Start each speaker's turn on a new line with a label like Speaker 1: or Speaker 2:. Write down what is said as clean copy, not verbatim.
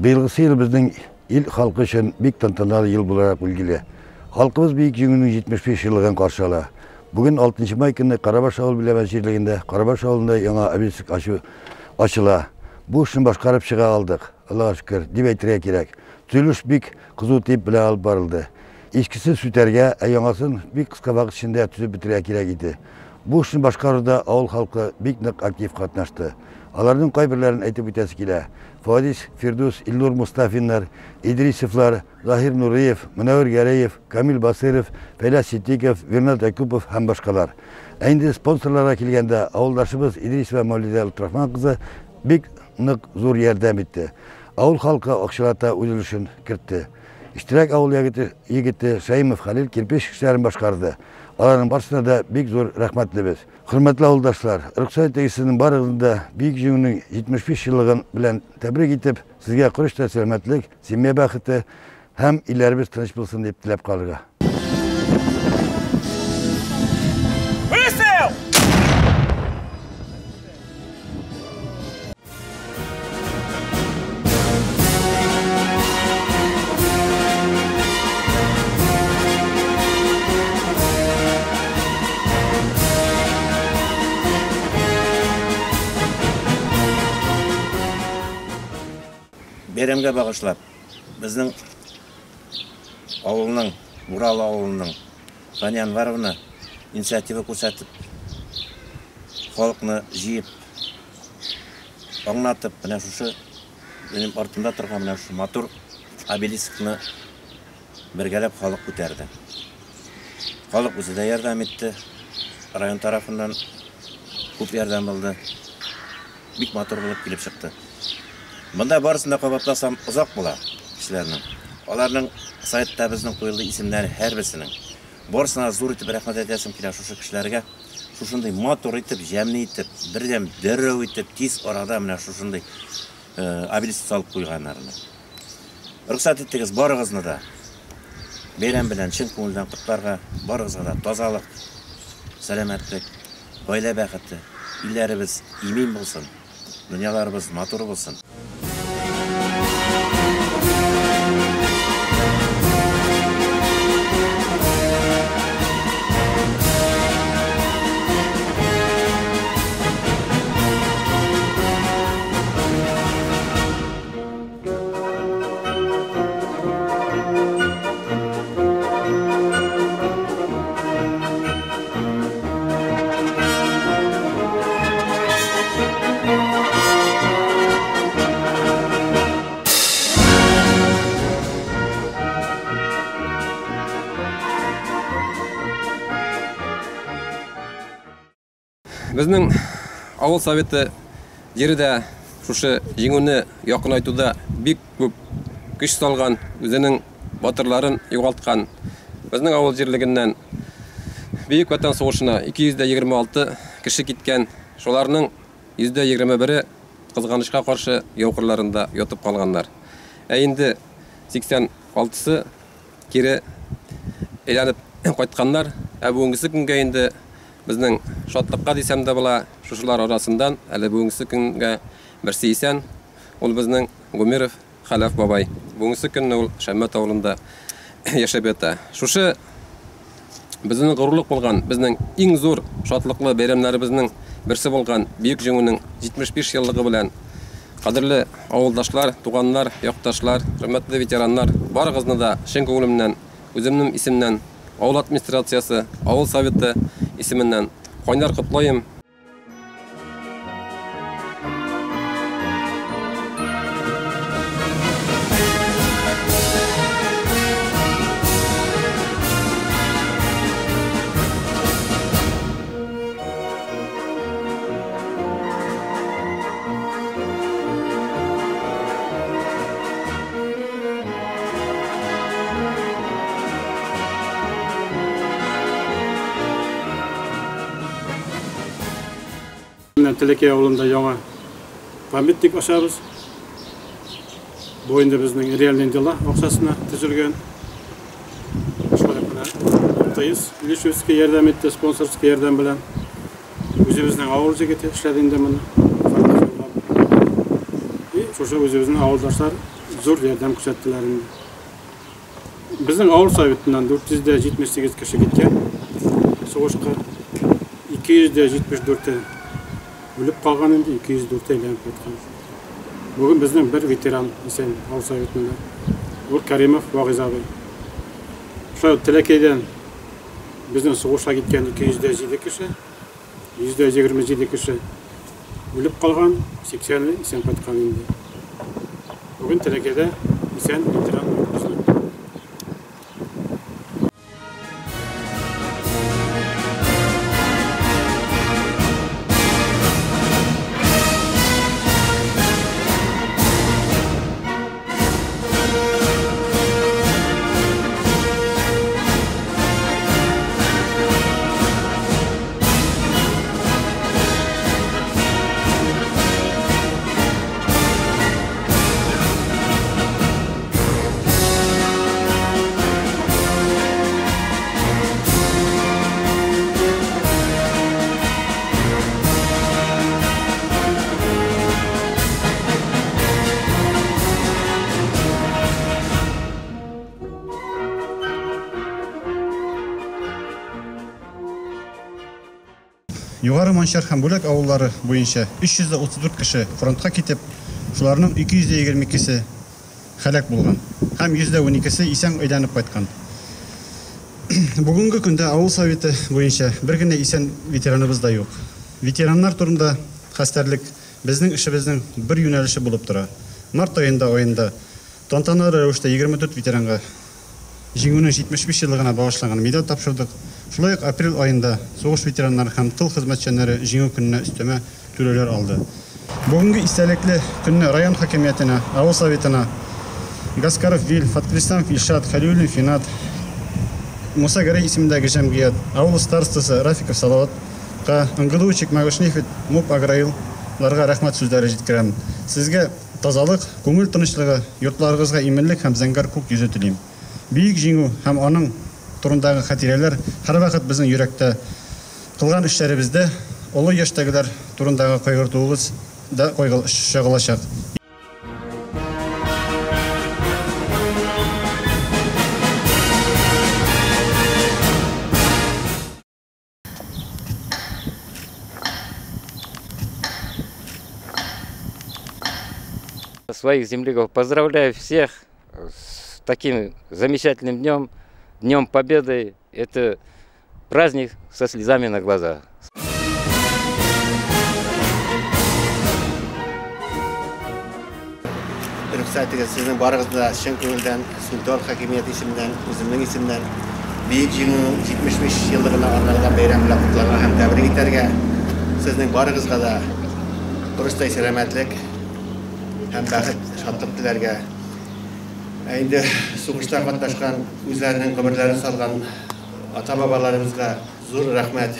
Speaker 1: Быелгысы ел безнең ил халкы өчен бик тантаналы ел буларак билгеле. Халкыбыз Бөек Җиңүнең 75 еллыгын каршы ала. Бүген 6 май көнне Карабаш авыл биләмәсе җирлегендә Карабаш авылында яңа обелиск ачу ачыла. Бу эшне башкарып чыга алдык, Аллага шөкер, дип әйтергә кирәк. Төзелеш бик кызу темп белән алып барылды. Искесен сүтәргә, ә яңасын бик кыска вакыт эчендә төзеп бетерергә кирәк иде. Бу эшне башкаруда авыл халкы бик нык актив катнашты. Аларның кайберләрен әйтеп үтәсе килә. Фадис, Фирдүс, Илнур Мустафиннар, Идрисовлар, Заһир Нуриев, Мөнәвир Гәрәев, Камил Басыйров, Фәйләс Ситдиков, Вирнат Якупов һәм башкалар. Ә инде спонсорларга килгәндә, авылдашыбыз Идрисова Мәүлидә Лотрахман кызы бик нык зур ярдәм итте. Авыл халкы акчалата үз өлешен кертте. Иштирәк авыл егете, егете Шәимов Хәлил кирпеч эшләрен башкарды. Аларның барысына да бик зур рәхмәтлебез. Хөрмәтле авылдашлар, рөхсәт итегез сезнең барыгызны да Бөек Җиңүнең 75 еллыгын белән тәбрик итеп, сезгә корычтай сәламәтлек, семья бәхете һәм илләребез тыныч булсын дип теләп калырга.
Speaker 2: Выстрел!
Speaker 3: Бәйрәмгә багышлап, безнең авылның, Урал авылының Фания Анваровна инициатива күрсәтеп, халыкны җыеп, аңлатып, менә шушы минем артымда торган менә шушы матур обелискны бергәләп халык күтәрде. Халык үзе дә ярдәм итте. Район тарафыннан күп ярдәм булды. Бик матур булып килеп чыкты. Монда барысын да кабатласам озак була кешеләрнең. Аларның сайтта безнең куелды исемнәре һәрберсенең. Барысына зур итеп рәхмәт әйтәсем килә шушы кешеләргә. Шушындый матур итеп, җәмле итеп, бердәм дәррәү итеп, тиз арада менә шушындый обелиск салып куйганнарны. Рөхсәт итегез барыгызны да бәйрәм белән чын күңелдән котларга, барыгызга да тазалык, сәламәтлек, гаилә бәхете, илләребез имин булсын, дөньяларыбыз матур булсын.
Speaker 4: Безнең авыл советы җире дә шушы җиңүне якынайтуда бик күп көч салган, үзенең батырларын югалткан. Безнең авыл җирлегеннән Бөек Ватан сугышына 226 кеше киткән. Шуларның 121-е кызганычка каршы яу кырларында ятып калганнар. Ә инде 86-сы кире әйләнеп кайтканнар. Ә бүгенгесе көнгә инде безнең шатлыкка дисәм дә була, шушылар арасыннан әле бүгенгесе көнгә берсе исән. Ул безнең Гумеров Хәләф бабай. Бүгенге көнне ул Шәммәт авылында яшәп ята. Шушы безнең горурлык булган, безнең иң зур шатлыклы бәйрәмнәребезнең берсе булган Бөек Җиңүнең 75 еллыгы белән кадерле авылдашлар, туганнар, якташлар, хөрмәтле ветераннар, барыгызны да чын күңелемнән, үземнең исемнән, авыл администрациясе, авыл советы исеменнән кайнар котлыйм.
Speaker 5: Менә Телекәй авылында яңа памятник ачабыз. Бу инде безнең реальный дела акчасына төзелгән. Шулай ук менә МТС Илишевский ярдәм итте, спонсорский ярдәм белән. Үзебезнең авыл җегете эшләде инде моны. И шушы үзебезнең авылдашлар Зур ярдәм күрсәттеләр инде. Безнең авыл советыннан 478 кеше киткән сугышка. 274-е үлеп калган инде, 204-е әйләнеп кайткан. Бүген безнең бер ветеран исән авыл советында. Ул Каримов Вагиз абый. Шулай ук Теләкәйдән безнең сугышка киткән 207 кеше, 127 кеше үлеп калган, 80-е исән кайткан инде. Бүген Теләкәйдә исән ветеран юк безнең.
Speaker 2: Югары Манчар һәм Бүләк авыллары буенча 334 кеше фронтка китеп, шуларның 222-се һәлак булган һәм 112-се исән әйләнеп кайткан. Бүгенге көндә авыл советы буенча бер генә исән ветераныбыз да юк. Ветераннар турында хәстәрлек безнең эшебезнең бер юнәлеше булып тора. Март аенда тантаналы рәвештә 24 ветеранга Җиңүнең 75 еллыгына багышланган медаль тапшырдык. Шулай ук апрель аенда сугыш ветераннары һәм тыл хезмәтчәннәре Җиңү көненә өстәмә түләүләр алды. Бүгенге истәлекле көнне район хакимиятенә, авыл советына, Гаскаров Вил, Фаткрисламов Илшат, Хәлиуллин Финат, Муса Гәрәй исемендәге җәмгыять, авыл старостасы Рафиков Салаватка, НГДУ Чекмагышнефть, МУП Аграил ларга рәхмәт сүзләре җиткерәм. Сезгә тазалык, күңел тынычлыгы, йортларыгызга иминлек һәм зәңгәр күк йөзе телим. Бөек Җиңү һәм аның турындагы хатирәләр һәрвакыт безнең йөрәктә, кылган эшләребездә, олы яшьтәгеләр турындагы кайгыртуыбыз да чагылачак.
Speaker 6: Своих земляков поздравляю всех с таким замечательным днем, Днем Победы. Это праздник со слезами на глазах.
Speaker 7: Рөхсәт итегез, сезнең барыгызны да чын күңелдән Сунтал хакимияте исеменнән, үземнең исемнән Бөек Җиңүнең 75 еллыгына арналган бәйрәм белән котларга һәм тәбрик итәргә. Сезнең барыгызга да корычтай сәламәтлек һәм бәхет, шатлык теләргә. Ә инде сугышта катнашкан, үзләренең гомерләрен салган ата-бабаларыбызга зур рәхмәт.